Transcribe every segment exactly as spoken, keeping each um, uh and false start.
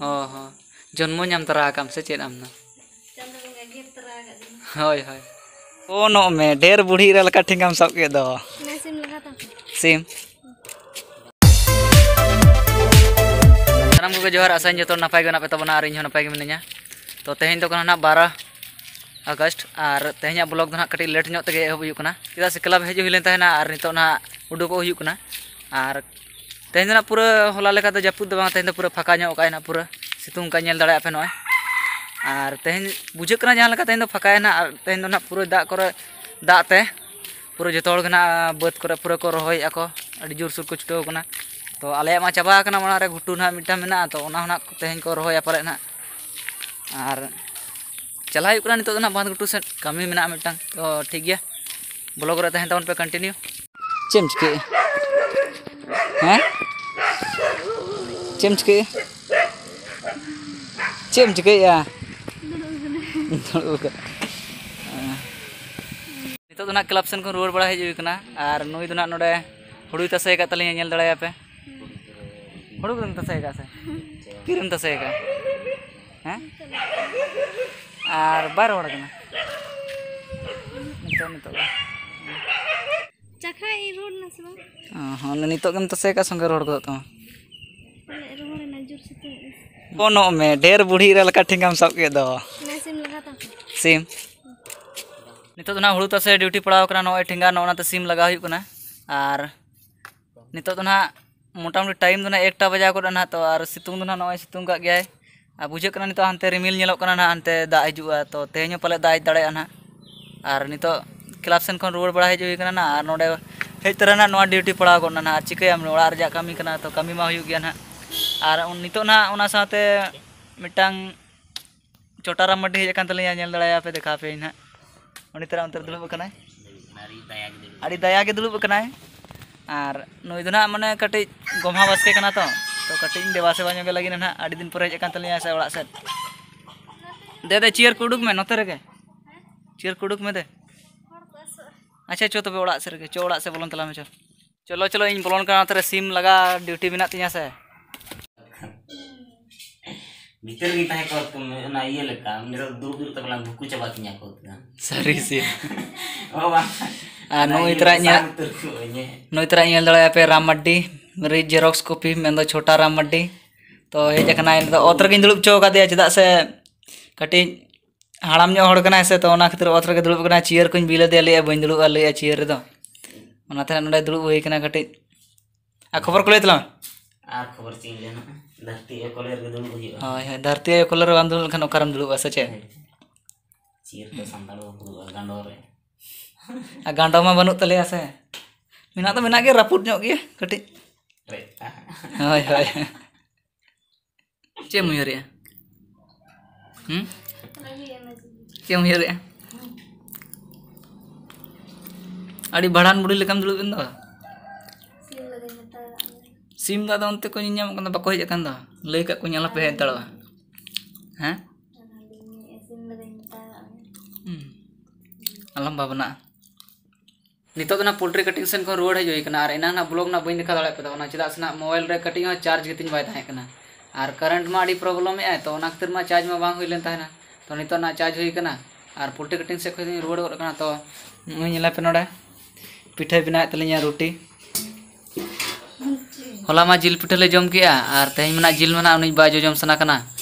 ᱚ ᱦᱚᱸ᱾ ᱡᱚᱱᱢᱚ ᱧᱟᱢ ᱛᱚᱨᱟ ᱟᱠᱟᱢ ᱥᱮ ᱪᱮᱫ ᱟᱢ ᱫᱚ? ᱪᱟᱸᱫᱚ ᱵᱚᱸᱜᱟ ᱜᱮᱨ ᱛᱚᱨᱟ ᱟᱠᱟᱫ ᱫᱤᱱ᱾ ᱦᱳᱭ, ᱦᱳᱭ᱾ ᱯᱷᱳᱱᱚᱜ ᱢᱮ, ᱰᱷᱮᱨ ᱵᱩᱲᱦᱤ ᱮᱨᱟ ᱞᱮᱠᱟ ᱴᱷᱮᱸᱜᱟᱢ ᱥᱟᱵ ᱠᱮᱫ ᱫᱚ᱾ ᱚᱱᱟ ᱥᱤᱢ ᱞᱟᱜᱟ ᱛᱟᱢ᱾ ᱥᱤᱢ᱾ ᱥᱟᱱᱟᱢ ᱠᱚᱜᱮ ᱡᱚᱦᱟᱨ, ᱟᱥᱟᱧ ᱡᱚᱛᱚ ᱱᱟᱯᱟᱭ ᱜᱮ ᱢᱮᱱᱟᱜ ᱯᱮ ᱛᱟᱵᱚᱱᱟ ᱟᱨ ᱤᱧ ᱦᱚᱸ ᱱᱟᱯᱟᱭ ᱜᱮ ᱢᱤᱱᱟᱹᱧᱟ᱾ ᱛᱚ ᱛᱮᱦᱮᱧ ᱫᱚ ᱠᱟᱱᱟ ᱱᱟᱦᱟᱜ ᱵᱟᱨᱚ ᱟᱜᱚᱥᱴ, ᱟᱨ ᱛᱮᱦᱮᱧᱟᱜ ᱵᱞᱚᱜ ᱫᱚ ᱱᱟᱦᱟᱜ ᱠᱟᱹᱴᱤᱡ ᱞᱮᱴ ᱧᱚᱜ ᱛᱮᱜᱮ ᱮᱦᱚᱵ ᱦᱩᱭᱩᱜ ᱠᱟᱱᱟ, ᱪᱮᱫᱟᱜ ᱥᱮ ᱠᱞᱟᱵᱽ ᱦᱮᱡ ᱦᱩᱭ ᱞᱮᱱ ᱛᱟᱦᱮᱱᱟ ᱟᱨ ᱱᱤᱛᱚᱜ ᱱᱟᱦᱟᱜ ᱩᱰᱩᱠᱚᱜ ᱦᱩᱭᱩᱜ ᱠᱟᱱᱟ᱾ ᱟᱨ ᱛᱮᱦᱮᱧ ᱫᱚ ᱱᱟᱦᱟᱜ ᱯᱩᱨᱟᱹ ᱦᱚᱞᱟ ᱞᱮᱠᱟ ᱫᱚ ᱡᱟᱹᱯᱩᱫ ᱫᱚ ᱵᱟᱝ, ᱛᱮᱦᱮᱧ ᱫᱚ ᱯᱩᱨᱟᱹ ᱯᱷᱟᱸᱠᱟ ᱧᱚᱜ ᱠᱟᱜᱼᱟᱭ ᱱᱟᱦᱟᱜ, ᱯᱩᱨᱟᱹ ᱥᱤᱛᱩᱝ ᱚᱱᱠᱟ ᱧᱮᱞ ᱫᱟᱲᱮᱭᱟᱜ ᱯᱮ ᱱᱚᱜᱼᱚᱭ᱾ ᱟᱨ ᱛᱮᱦᱮᱧ ᱵᱩᱡᱷᱟᱹᱜ ᱠᱟᱱᱟ ᱡᱟᱦᱟᱸ ᱞᱮᱠᱟ ᱛᱮᱦᱮᱧ ᱫᱚ ᱯᱷᱟᱸᱠᱟᱭᱟ ᱱᱟᱦᱟᱜ, ᱟᱨ ᱛᱮᱦᱮᱧ ᱫᱚ ᱱᱟᱦᱟᱜ ᱯᱩᱨᱟᱹ ᱫᱟᱜ ᱠᱚᱨᱮ, ᱫᱟᱜ ᱛᱮ ᱯᱩᱨᱟᱹ ᱡᱚᱛᱚ ᱦᱚᱲ ᱜᱮ ᱱᱟᱦᱟᱜ ᱵᱟᱹᱫᱽ ᱠᱚᱨᱮ ᱯᱩᱨᱟᱹ ᱠᱚ ᱨᱚᱦᱚᱭᱮᱫᱼᱟ ᱠᱚ, ᱟᱹᱰᱤ ᱡᱳᱨᱥᱳᱨ ᱠᱚ ᱪᱷᱩᱴᱟᱹᱣ ᱠᱟᱱᱟ᱾ ᱛᱚ ᱟᱞᱮᱭᱟᱜ ᱢᱟ ᱪᱟᱵᱟ ᱟᱠᱟᱱᱟ, ᱚᱱᱟ ᱨᱮ ᱜᱷᱩᱴᱩ ᱱᱟᱦᱟᱜ ᱢᱤᱫᱴᱟᱝ ᱢᱮᱱᱟᱜᱼᱟ, ᱛᱚ ᱚᱱᱟ ᱦᱚᱸ ᱱᱟᱦᱟᱜ ᱛᱮᱦᱮᱧ ᱠᱚ ᱨᱚᱦᱚᱭᱟ ᱯᱟᱞᱮᱫ ᱱᱟᱦᱟᱜ᱾ ᱟᱨ ᱪᱟᱞᱟᱜ ᱦᱩᱭᱩᱜ ᱠᱟᱱᱟ ᱱᱤᱛᱚᱜ ᱫᱚ ᱱᱟᱦᱟᱜ ᱵᱟᱸᱫᱷ ᱜᱷᱩᱴᱩ ᱥᱮᱫ, ᱠᱟᱹᱢᱤ ᱢᱮᱱᱟᱜᱼᱟ ᱢᱤᱫᱴᱟᱝ, ᱛᱚ ᱴᱷᱤᱠ ᱜᱮᱭᱟ, ᱵᱞᱚᱜ ᱨᱮ ᱛᱟᱦᱮᱱ ᱛᱟᱵᱚᱱ ᱯᱮ continue᱾ ᱪᱮᱫ ᱮᱢ ᱪᱤᱠᱟᱹᱭᱮᱫᱼᱟ? ᱦᱮᱸ? ᱪᱮᱫ ᱮᱢ ᱪᱤᱠᱟᱹᱭᱮᱫᱼᱟ? ᱪᱮᱫ ᱮᱢ ᱪᱤᱠᱟᱹᱭᱮᱫᱼᱟ? ᱫᱩᱲᱩᱵ ᱟᱠᱟᱱᱟ᱾ ᱱᱤᱛᱚᱜ ᱫᱚ ᱱᱟᱦᱟᱜ ᱠᱞᱟᱵᱽ ᱥᱮᱱ ᱠᱷᱚᱱ ᱨᱩᱣᱟᱹᱲ ᱵᱟᱲᱟ ᱦᱮᱡ ᱦᱩᱭ ᱠᱟᱱᱟ, ᱟᱨ ᱱᱩᱭ ᱫᱚ ᱱᱟᱦᱟᱜ ᱱᱚᱰᱮ ᱦᱩᱲᱩᱭ ᱛᱟᱥᱮ ᱟᱠᱟᱫ ᱛᱟᱹᱞᱤᱧᱟ, ᱧᱮᱞ ᱫᱟᱲᱮᱭᱟᱯᱮ᱾ ᱦᱩᱲᱩ ᱠᱚᱫᱚᱢ ᱛᱟᱥᱮ ᱟᱠᱟᱫᱼᱟ ᱥᱮ? ᱛᱤᱨᱮᱢ ᱛᱟᱥᱮ ᱟᱠᱟᱫᱼᱟ? ᱦᱮᱸ? ᱟᱨ ᱵᱟᱭ ᱨᱚᱦᱚᱲ ᱠᱟᱱᱟ? ᱱᱤᱛᱚᱜ, ᱱᱤᱛᱚᱜ ᱜᱮ᱾ ᱪᱟᱠᱷᱟ ᱤᱧ ᱨᱚᱦᱚᱲ ᱮᱱᱟ ᱥᱮ ᱵᱟᱝ? ᱚ ᱦᱚᱸ, ᱱᱤᱛᱚᱜ ᱜᱮᱢ ᱛᱟᱥᱮ ᱟᱠᱟᱫ, ᱥᱚᱸᱜᱮ ᱨᱚᱦᱚᱲ ᱜᱚᱫᱚᱜ ᱛᱟᱢᱟ᱾ ᱯᱟᱞᱮ ᱨᱚᱦᱚᱲ ᱮᱱᱟ, ᱡᱳᱨ ᱥᱤᱛᱩᱝ ᱮᱫ᱾ ᱯᱷᱳᱱᱚᱜ ᱢᱮ, ᱰᱷᱮᱨ ᱵᱩᱲᱦᱤ ᱮᱨᱟ ᱞᱮᱠᱟ ᱴᱷᱮᱸᱜᱟᱢ ᱥᱟᱵ ᱠᱮᱫ ᱫᱚ᱾ ᱚᱱᱟ ᱥᱤᱢ ᱞᱟᱜᱟ ᱛᱟᱢ᱾ ᱥᱤᱢ᱾ ᱱᱤᱛᱚᱜ ᱫᱚ ᱱᱟᱦᱟᱜ ᱦᱩᱲᱩ ᱛᱟᱥᱮ ᱰᱤᱭᱩᱴᱤ ᱯᱟᱲᱟᱣ ᱠᱟᱱᱟ, ᱱᱚᱜᱼᱚᱭ ᱴᱷᱮᱸᱜᱟ ᱱᱚᱜᱼᱚ ᱱᱟᱛᱮ ᱥᱤᱢ ᱞᱟᱜᱟ ᱦᱩᱭᱩᱜ ᱠᱟᱱᱟ᱾ ᱟᱨ ᱱᱤᱛᱚᱜ ᱫᱚ ᱱᱟᱦᱟᱜ ᱢᱚᱴᱟᱢᱩᱴᱤ ᱴᱟᱭᱤᱢ ᱫᱚ ᱱᱟᱦᱟᱜ ᱮᱠᱴᱟ ᱵᱟᱡᱟᱣ ᱜᱚᱫ ᱮᱱᱟ ᱱᱟᱦᱟᱜ, ᱛᱚ ᱟᱨ ᱥᱤᱛᱩᱝ ᱫᱚ ᱱᱟᱦᱟᱜ ᱱᱚᱜᱼᱚᱭ ᱥᱤᱛᱩᱝ ᱠᱟᱜ ᱜᱮᱭᱟᱭ᱾ ᱟᱨ ᱵᱩᱡᱷᱟᱹᱜ ᱠᱟᱱᱟ ᱱᱤᱛᱚᱜ ᱦᱟᱱᱛᱮ ᱨᱤᱢᱤᱞ ᱧᱮᱞᱚᱜ ᱠᱟᱱᱟ ᱱᱟᱦᱟᱜ, ᱦᱟᱱᱛᱮ ᱫᱟᱜ ᱦᱤᱡᱩᱜᱼᱟ, ᱛᱚ ᱛᱮᱦᱮᱧ ᱦᱚᱸ ᱯᱟᱞᱮ ᱫᱟᱜ ᱦᱮᱡ ᱫᱟᱲᱮᱭᱟᱜᱼᱟ ᱱᱟᱦᱟᱜ᱾ ᱟᱨ ᱱᱤᱛᱚᱜ ᱠᱞᱟᱵᱽ ᱥᱮᱱ ᱠᱷᱚᱱ ᱨᱩᱣᱟᱹᱲ ᱵᱟᱲᱟ ᱦᱮᱡ ᱦᱩᱭ ᱠᱟᱱᱟ ᱱᱟᱦᱟᱜ, ᱟᱨ ᱱᱚᱰᱮ ᱦᱮᱡ ᱛᱚᱨᱟ ᱱᱟᱦᱟᱜ ᱱᱚᱣᱟ ᱰᱤᱭᱩᱴᱤ ᱯᱟᱲᱟᱣ ᱜᱚᱫ ᱮᱱᱟ ᱱᱟᱦᱟᱜ᱾ ᱟᱨ ᱪᱤᱠᱟᱹᱭᱟᱢ, ᱚᱲᱟᱜ ᱨᱮᱭᱟᱜ ᱠᱟᱹᱢᱤ ᱠᱟᱱᱟ, ᱛᱚ ᱠᱟᱹᱢᱤ ᱢᱟ ᱦᱩᱭᱩᱜ ᱜᱮᱭᱟ ᱱᱟᱦᱟᱜ᱾ ᱟᱨ ᱱᱤᱛᱚᱜ ᱱᱟᱦᱟᱜ ᱚᱱᱟ ᱥᱟᱶᱛᱮ ᱢᱤᱫᱴᱟᱝ ᱪᱚᱴᱟᱨᱟᱢ ᱢᱟᱹᱨᱰᱤ ᱦᱮᱡ ᱟᱠᱟᱱ ᱛᱟᱹᱞᱤᱧᱟ, ᱧᱮᱞ ᱫᱟᱲᱮᱭᱟᱯᱮ, ᱫᱮᱠᱷᱟᱣ ᱟᱯᱮᱭᱟᱹᱧ ᱱᱟᱦᱟᱜ᱾ ᱩᱱᱤ ᱛᱟᱨᱟ ᱚᱱᱛᱮ ᱨᱮ ᱫᱩᱲᱩᱵ ᱟᱠᱟᱱᱟᱭ, ᱟᱹᱰᱤ ᱫᱟᱭᱟ ᱜᱮ ᱫᱩᱲᱩᱵ ᱟᱠᱟᱱᱟᱭ᱾ ᱟᱨ ᱱᱩᱭ ᱫᱚ ᱱᱟᱦᱟᱜ ᱢᱟᱱᱮ ᱠᱟᱹᱴᱤᱡ ᱜᱚᱢᱦᱟ ᱵᱟᱥᱠᱮ ᱠᱟᱱᱟ ᱛᱚ, ᱛᱚ ᱠᱟᱹᱴᱤᱡ ᱤᱧ ᱫᱮᱵᱟ ᱥᱮᱵᱟ ᱧᱚᱜᱮ ᱞᱟᱹᱜᱤᱫ ᱱᱟᱦᱟᱜ, ᱟᱹᱰᱤ ᱫᱤᱱ ᱯᱚᱨᱮ ᱦᱮᱡ ᱟᱠᱟᱱ ᱛᱟᱹᱞᱤᱧᱟ ᱥᱮ ᱚᱲᱟᱜ ᱥᱮᱫ᱾ ᱫᱮ ᱫᱮ, ᱪᱮᱭᱟᱨ ᱠᱚ ᱩᱰᱩᱠ ᱢᱮ ᱱᱚᱛᱮ ᱨᱮᱜᱮ, ᱪᱮᱭᱟᱨ ᱠᱚ ᱩᱰᱩᱠ ᱢᱮ ᱫᱮ᱾ ᱟᱪᱪᱷᱟ, ᱪᱚ ᱛᱚᱵᱮ ᱚᱲᱟᱜ ᱥᱮᱫ ᱨᱮᱜᱮ, ᱪᱚ ᱚᱲᱟᱜ ᱥᱮᱫ ᱵᱚᱞᱚᱱ ᱛᱟᱞᱟᱝ ᱢᱮ, ᱪᱚ᱾ ᱪᱚᱞᱚ, ᱪᱚᱞᱚ, ᱤᱧ ᱵᱚᱞᱚᱱ ᱠᱟᱱᱟ, ᱱᱚᱛᱮ ᱨᱮ ᱥᱤᱢ ᱞᱟᱜᱟ ᱰᱤᱭᱩᱴᱤ ᱢᱮᱱᱟᱜ ᱛᱤᱧᱟᱹ ᱥᱮ᱾ ᱵᱷᱤᱛᱟᱹᱨ ᱨᱮᱜᱮ ᱛᱟᱦᱮᱸ ᱠᱚᱜᱼᱟ, ᱚᱱᱟ ᱤᱭᱟᱹ ᱞᱮᱠᱟ, ᱩᱱᱤ ᱫᱚ ᱫᱩᱲᱩᱵ ᱫᱩᱲᱩᱵ ᱛᱮ ᱵᱟᱞᱟᱝ ᱵᱷᱩᱠᱩ ᱪᱟᱵᱟ ᱠᱤᱧᱟ ᱠᱚ᱾ ᱥᱟᱹᱨᱤ ᱥᱮ? ᱚ ᱵᱟᱝ᱾ ᱟᱨ ᱚᱱᱟ ᱱᱩᱭ ᱤᱭᱟᱹ ᱛᱚᱨᱟ ᱞᱮᱠᱟ ᱧᱮᱞ, ᱥᱟᱵ ᱩᱛᱟᱹᱨ ᱠᱚᱜᱼᱟᱹᱧ᱾ ᱱᱩᱭ ᱛᱚᱨᱟ ᱧᱮᱞ ᱫᱟᱲᱮᱭᱟᱜᱼᱟ ᱯᱮ, ᱨᱟᱢ ᱢᱟᱨᱰᱤ, ᱨᱤ ᱡᱮᱨᱚᱠᱥ ᱠᱚᱯᱤ, ᱢᱮᱱᱫᱚ ᱪᱷᱳᱴᱟ ᱨᱟᱢ ᱢᱟᱨᱰᱤ᱾ ᱛᱚ ᱦᱮᱡ ᱟᱠᱟᱱᱟᱭ, ᱱᱤᱛᱚᱜ ᱚᱛ ᱨᱮᱜᱮᱧ ᱫᱩᱲᱩᱵ ᱦᱚᱪᱚ ᱟᱠᱟᱫᱮᱭᱟ, ᱪᱮᱫᱟᱜ ᱥᱮ ᱠᱟᱹᱴᱤᱡ ᱦᱟᱲᱟᱢ ᱧᱚᱜ ᱦᱚᱲ ᱠᱟᱱᱟᱭ ᱥᱮ, ᱛᱚ ᱚᱱᱟ ᱠᱷᱟᱹᱛᱤᱨ ᱚᱛ ᱨᱮᱜᱮ ᱫᱩᱲᱩᱵ ᱠᱟᱱᱟᱭ᱾ ᱪᱮᱭᱟᱨ ᱠᱚᱧ ᱵᱤᱞ ᱟᱫᱮᱭᱟ, ᱞᱟᱹᱭᱮᱫᱼᱟ ᱵᱟᱹᱧ ᱫᱩᱲᱩᱵᱼᱟ, ᱞᱟᱹᱭᱮᱫᱼᱟ ᱪᱮᱭᱟᱨ ᱨᱮᱫᱚ᱾ ᱚᱱᱟᱛᱮ ᱱᱚᱰᱮ ᱫᱩᱲᱩᱵ ᱦᱩᱭ ᱠᱟᱱᱟ ᱠᱟᱹᱴᱤᱡ᱾ ᱟᱨ ᱠᱷᱚᱵᱚᱨ ᱠᱚ ᱞᱟᱹᱭ ᱛᱟᱞᱟᱝ ᱢᱮ᱾ ᱟᱨ ᱠᱷᱚᱵᱚᱨ ᱪᱮᱫ ᱤᱧ ᱞᱟᱹᱭᱟ ᱱᱟᱜ? ᱫᱷᱟᱹᱨᱛᱤ ᱟᱭᱳ ᱠᱚᱞᱮ ᱨᱮᱜᱮ ᱫᱩᱲᱩᱵ ᱦᱩᱭᱩᱜᱼᱟ᱾ ᱦᱳᱭ, ᱦᱳᱭ, ᱫᱷᱟᱹᱨᱛᱤ ᱟᱭᱳ ᱠᱚᱞᱮ ᱨᱮ ᱵᱟᱢ ᱫᱩᱲᱩᱵ ᱞᱮᱱᱠᱷᱟᱱ ᱚᱠᱟᱨᱮᱢ ᱫᱩᱲᱩᱵᱼᱟ, ᱥᱮ ᱪᱮᱫ? ᱦᱳᱭ᱾ ᱪᱤᱨ ᱛᱮ ᱥᱟᱱᱛᱟᱲ ᱵᱟᱠᱚ ᱫᱩᱲᱩᱵᱼᱟ ᱜᱟᱸᱰᱚ ᱨᱮ᱾ ᱟᱨ ᱜᱟᱸᱰᱚ ᱢᱟ ᱵᱟᱹᱱᱩᱜ ᱛᱟᱞᱮᱭᱟ ᱥᱮ᱾ ᱢᱮᱱᱟᱜ ᱫᱚ ᱢᱮᱱᱟᱜ ᱜᱮᱭᱟ, ᱨᱟᱹᱯᱩᱫ ᱧᱚᱜ ᱜᱮᱭᱟ ᱠᱟᱹᱴᱤᱡ᱾ ᱨᱮ᱾ ᱦᱳᱭ, ᱦᱳᱭ᱾ ᱪᱮᱫ ᱮᱢ ᱩᱭᱦᱟᱹᱨᱮᱜᱼᱟ? ᱦᱩᱸ? ᱪᱮᱫ ᱮᱢ ᱩᱭᱦᱟᱹᱨᱮᱜᱼᱟ? ᱟᱹᱰᱤ ᱵᱷᱟᱸᱰᱟᱱ ᱵᱩᱰᱷᱤ ᱞᱮᱠᱟᱢ ᱫᱩᱲᱩᱵ ᱮᱱ ᱫᱚ᱾ ᱥᱤᱢ ᱫᱚ ᱟᱫᱚ ᱚᱱᱛᱮ ᱠᱚ ᱧᱮᱧᱟᱢᱚᱜ ᱠᱟᱱ ᱫᱚ, ᱵᱟᱠᱚ ᱦᱮᱡ ᱟᱠᱟᱱ ᱫᱚ᱾ ᱞᱟᱹᱭ ᱠᱟᱜ ᱠᱚᱧ, ᱟᱞᱚᱯᱮ ᱦᱮᱡ ᱦᱟᱛᱟᱲᱚᱜᱼᱟ᱾ ᱦᱮᱸ? ᱦᱩᱸ᱾ ᱟᱞᱚᱢ ᱵᱷᱟᱵᱽᱱᱟᱜᱼᱟ᱾ ᱱᱤᱛᱚᱜ ᱫᱚ ᱱᱟᱜ ᱯᱳᱞᱴᱨᱤ ᱠᱟᱴᱤᱝ ᱥᱮᱱ ᱠᱷᱚᱱ ᱨᱩᱣᱟᱹᱲ ᱦᱮᱡ ᱦᱩᱭ ᱠᱟᱱᱟ, ᱟᱨ ᱮᱱᱟᱝ ᱱᱟᱜ ᱵᱞᱚᱜ ᱱᱟᱜ ᱵᱟᱹᱧ ᱫᱮᱠᱷᱟᱣ ᱫᱟᱲᱮᱭᱟᱜ ᱯᱮ ᱛᱟᱵᱚᱱᱟ, ᱪᱮᱫᱟᱜ ᱥᱮ ᱱᱟᱜ ᱢᱳᱵᱟᱭᱤᱞ ᱨᱮ ᱠᱟᱹᱴᱤᱡ ᱦᱚᱸ ᱪᱟᱨᱡᱽ ᱜᱮᱛᱤᱧ ᱵᱟᱭ ᱛᱟᱦᱮᱸ ᱠᱟᱱᱟ, ᱟᱨ ᱠᱟᱨᱮᱱᱴ ᱢᱟ ᱟᱹᱰᱤ ᱯᱨᱚᱵᱞᱮᱢ ᱮᱫ ᱟᱭ, ᱛᱚ ᱚᱱᱟ ᱠᱷᱟᱹᱛᱤᱨ ᱢᱟ ᱪᱟᱨᱡᱽ ᱢᱟ ᱵᱟᱝ ᱦᱩᱭ ᱞᱮᱱ ᱛᱟᱦᱮᱱᱟ᱾ ᱛᱚ ᱱᱤᱛᱚᱜ ᱱᱟᱜ ᱪᱟᱨᱡᱽ ᱦᱩᱭ ᱠᱟᱱᱟ, ᱟᱨ ᱯᱳᱞᱴᱨᱤ ᱠᱟᱴᱤᱝ ᱥᱮᱫ ᱠᱷᱚᱱ ᱤᱧ ᱨᱩᱣᱟᱹᱲ ᱜᱚᱫ ᱠᱟᱱᱟ᱾ ᱛᱚ ᱱᱚᱜᱼᱚᱭ ᱧᱮᱞᱟ ᱯᱮ ᱱᱚᱰᱮ ᱯᱤᱴᱷᱟᱹᱭ ᱵᱮᱱᱟᱣᱮᱫ ᱛᱟᱹᱞᱤᱧᱟ, ᱨᱩᱴᱤ᱾ ᱦᱚᱞᱟ ᱢᱟ ᱡᱤᱞ ᱯᱤᱴᱷᱟᱹ ᱞᱮ ᱡᱚᱢ ᱠᱮᱜᱼᱟ, ᱟᱨ ᱛᱮᱦᱮᱧ ᱢᱟ ᱱᱟᱜ ᱡᱤᱞ ᱢᱟ ᱱᱟᱜ ᱩᱱᱤ ᱵᱟᱭ ᱡᱚᱡᱚᱢ ᱥᱟᱱᱟ ᱠᱟᱱᱟ,